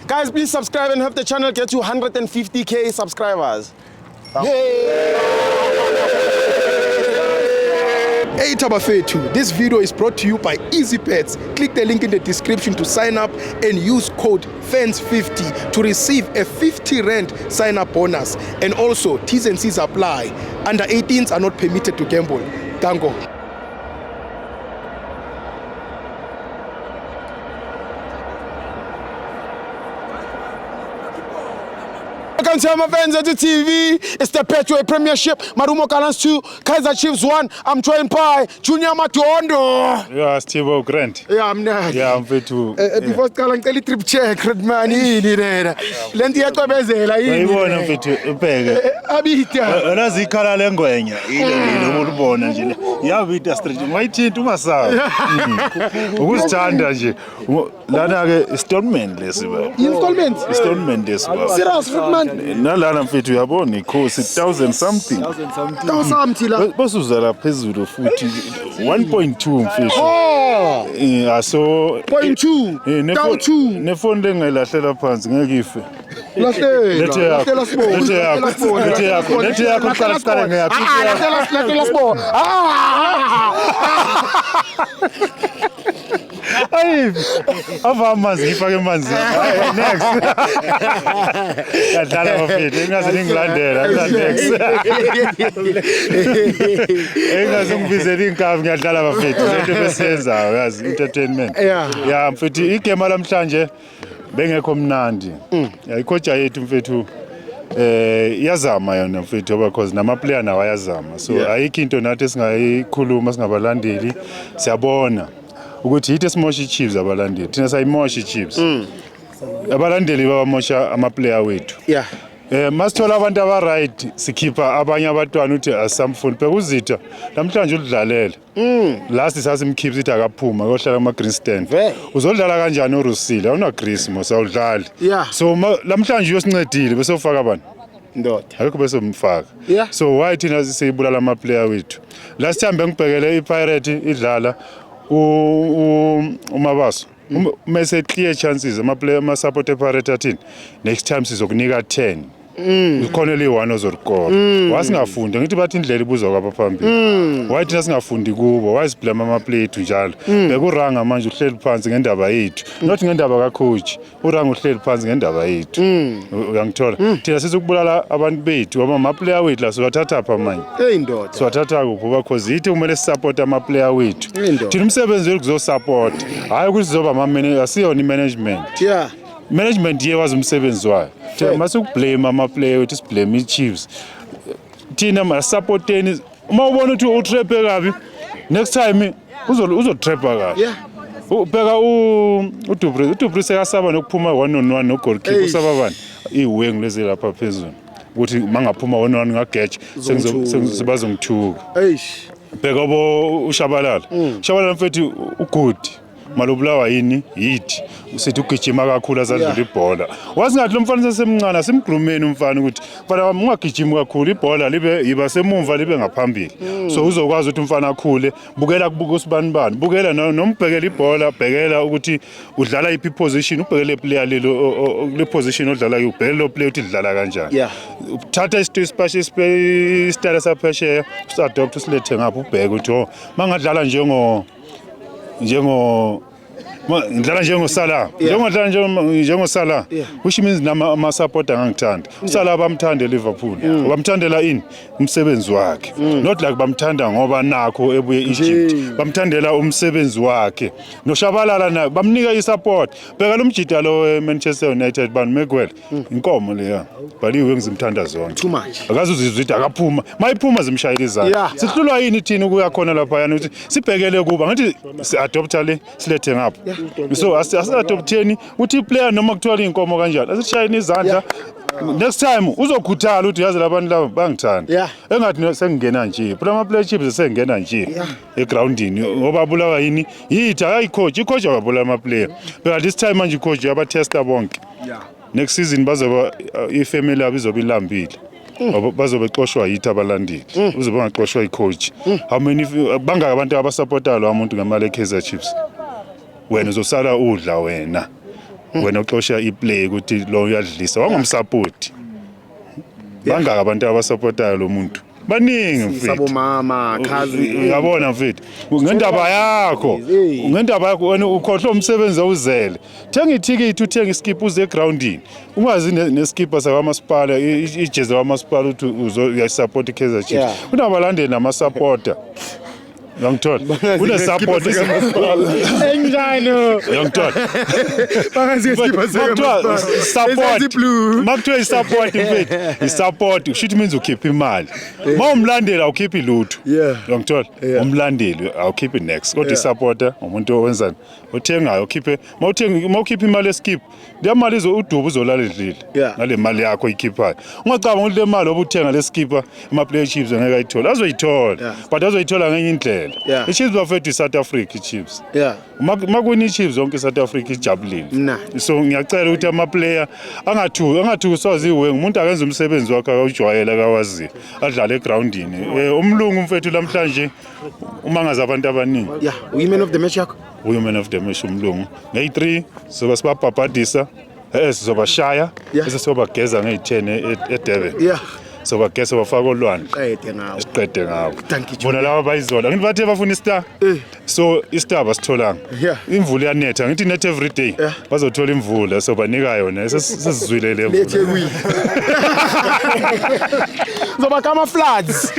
Guys, please subscribe and help the channel get to 150K subscribers. Hey Tabafethu, this video is brought to you by Easybet. Click the link in the description to sign up and use code FANS50 to receive a 50 rand sign up bonus. And also, T's and C's apply. Under 18s are not permitted to gamble. Dango. Welcome to my fans at the TV. It's the Betway Premiership. Marumo Gallants 2, Kaizer Chiefs 1. I'm joined by Junior Matondo. Yeah, Steve Grant. Yeah, I'm not. Yeah, mfethu. Before siqala ngicela i-trip check man yini lena le nto iyacwebezela yini Uyayibona lena? mfethu ubheke. Abida Wena ikhala lengwenya. Ile lelo ulibona nje le. Yabita straight. Ungayithinta ungasabi. Ukuzithanda nje. Lana ke installment lesi baba. Installment? Installment lesi baba. Serious man. Nalana mfethu uyabona ikhosi 1000 something. Tawusamthi la. Basuza la phezulu futhi 1.2 mfethu. Oh, So point two. Tawu two. Nefoni lengayilahlela phansi ngeke ife. Lahlela. Lethe yakho. Lahlela sibone. Lethe yakho. Lahlela sibone. Lethe yakho. Lethe yakho, Lahlela kuqala siqale sibone. ngeyakho. Ah, lahlela lahlela sibone. Ah. Ayi, ava amanzi ngifake emanzini. Hayi, next. Yadlala bafethu, ingaze ningilandela, mina next. Ingaze ngibizele inkabi ngiyadlala bafethu. Lento besiyenzayo yazi entertainment. Yeah. Yeah, mfethu igame lamhlanje bengekho mnandi. Yeah, icoach yethu mfethu iyazama yona mfethu ngoba cause nama player nawo ayazama. So ayikho into nathi esingayikhuluma singabalandeli. Siyabona ukuthi yithi esimosha iChiefs abalandeli. Thina sayimosha iChiefs. Abalandeli babamosha ama player wethu. Yeah. Masithola abantu aba right sikhipha abanye abantwana uthi asamfuni bheka uzitha namhlanje udlalele. Last sasimkhipha sithi akaphuma kohlala kuma green stand. Ve. Uzodlala kanjani uRusile? Awuna grease mos awudlali. Yeah. So namhlanje uyosincedile bese ufaka bani? Ndoda. Akekho bese umfaka. Yeah. So why thina siyibulala ama player wethu? Last time bengibhekele iPirate idlala uMabaso. Mese clear chances ama player ama support ePirate athini? Next time sizokunika 10. Ukhona eli-one ozorikora. Wasingafundi ngithi bathi indlela ibuzwa kwabaphambili. Why thina singafundi kubo? Why siblame ama-player ethu njalo? Bekuranga manje uhleli phansi ngendaba yethu, not ngendaba ka-coach. Uranga uhleli phansi ngendaba yethu. Uyangithola? Thina sizukubulala abantu bethu ngoba ama-player wethu la siwathatha pha manje. Hey ndoda. Siwathatha kuphi ngoba cause yithi kumele sisupport ama-player wethu. Indoda. Thina umsebenzi wethu kuzosupport, hhayi ukuthi sizoba asiyona i-management. Yeah. Management iye wazi umsebenzi wayo. Thina masikublame ama-player wethu, siblame i-Chiefs. Thina masupporteni. Uma ubona ukuthi utraphe kabi, next time uzotrapha kabi. Yeah. Ubheka uDupree, uDupree sekasaba nokuphuma 1 on 1 no-goalkeeper. Eish. Usaba bani? Iwengu lezi lapha phezulu. Ukuthi mangaphuma 1 on 1 ngageja, sebazongithuka. Eish. Bheka bo uShabalala. Ushabalala mfethu ugood. Malobulawa yini? Yithi. Usithi ugijima kakhulu azadlula ibhola. Wasingathi lo mfana sesemncane asimgrumeni umfana ukuthi mfana wami ungagijimi kakhulu ibhola libe yiba semumva libe ngaphambili. So uzokwazi ukuthi umfana akhule, bukela kubuka usibani bani, bukela nombhekela ibhola, bhekela ukuthi udlala iphi position, ubhekele player lelo le position odlala kuyo, ubhekele lo player ukuthi udlala kanjani. Uthatha isitayela saphesheya, usadopt usilethe ngapha ubheke ukuthi oh mangadlala njengo njengo ngidlala njengo Salah, njengodlala njengo Salah, which means nama ama supporter angangithanda. uSalah bamthanda eLiverpool, bamthandela ini? Umsebenzi wakhe. Not like bamthanda ngoba nakho ebuye Egypt, bamthandela umsebenzi wakhe. NoShabalala na bamnika isupport. Bheka lo mjida lo eManchester United bani Maguire, inkomo leya. Baliwe ngizimthanda zonke. Too much. Akaze uzizwe ukuthi akaphuma. Mayiphuma zimshayela izandla. Sihlulwa yini thina ukuya khona lapha yana ukuthi sibhekele kuba ngathi si-adopta le silethe ngapha. So asi-adopteni uthi iplayer noma kuthiwa inkomo kanjani asishayeni izandla. Next time uzokhuthala ukuthi yazi labantu laba bangithanda. Engathi sengingena nje. Phela ama player chips sengingena nje egroundini ngoba abulawa yini? Yithi hayi coach, icoach akabulawa ama player. But this time manje icoach yabatesta bonke. Next season bazoba ifamily yabo izobe ilambile. Bazobe xoshwa yithi abalandeli. Uzobe bangaxoshwa icoach. How many bangaka abantu abasupportayo lo muntu ngemali eKaizer Chiefs? Wena uzosala udla wena. Wena uxosha iplay ukuthi lo uyadlisa, wangumsupport. Bangaka abantu abasupportayo lo muntu? Baningi, mfethu. Sabomama khazi. Uyabona, mfethu, ngendaba yakho, ngendaba yakho wena ukhohlwa umsebenzi awuzele. Thenga ithikithi, uthenga iskipha, uze egroundini, ungazi neskipa sakwamasipala, ijezi lakwamasipala, uthi uyayisupport i-Kaizer Chiefs. Kunabalandeli namasupporter, uyangithola? Kune-support. Enjani? Uyangithola? Bangazi. Makuthiwa support, makuthiwa i-support, mfethu, i-support kusho ukuthi means ukhipha imali. Ma umlandeli awukhiphi lutho. Uyangithola? Umlandeli awukhiphi next, kodwa i-supporter umuntu owenzani, othengayo, ukhiphe. Mawuthenga, mawukhipha imali eskip, le mali izo udubu uzolala edlile ngale mali yakho oyikhiphayo. Ungacabanga ukuthi le mali obuthenga leskipa ama-player Chiefs angeke ayithole. Azoyithola, but azoyithola ngenye indlela. I-Chiefs, bafethu, i-South Africa i-Chiefs. Makuwina i-Chiefs, yonke i-South Africa ijabulile. Mnandi. So ngiyacela ukuthi ama-player angathuki, angathukiswa ziwe. Umuntu akenze umsebenzi wakhe akawujwayele, akawaziyo, adlale egrawundini. Umlungu, mfethu, namhlanje umangaza abantu abaningi. Yeah, uyi-man of the match yakho? Uyo man of the match umlungu. Ngeyi-3 sizoba sibabhabhadisa, sizobashaya, bese siyobageza ngeyi-10 eDurban. Sobageza, sobafaka olwandle. Qede ngawo. Siqede ngawo. Thank you. Bona laba bayizola, ngithi bathe bafuna istar, so istar basitholanga. Imvula iyanetha, ngithi net every day. Bazothola imvula, sobanika yona. Sesizwile le mvula. eThekwini. Zoba kama floods.